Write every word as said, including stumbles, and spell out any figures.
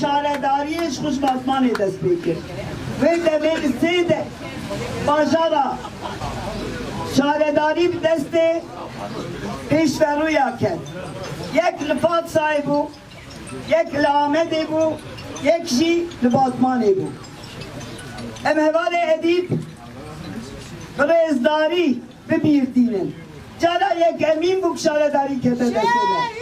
Şaredariyê ji xwe ji Batmanê dest pê kir. Wê demê li sê de bajara şaredarî bi destê pêşverûya ket. Yek li Fatsayê bû, yek li Amedê bû, yek jî li Batmanê bû. Em hevalê Edîb bi rêzdarî bi bîr tînin. Cara yekemîn bû ku şaredarî kete destê me.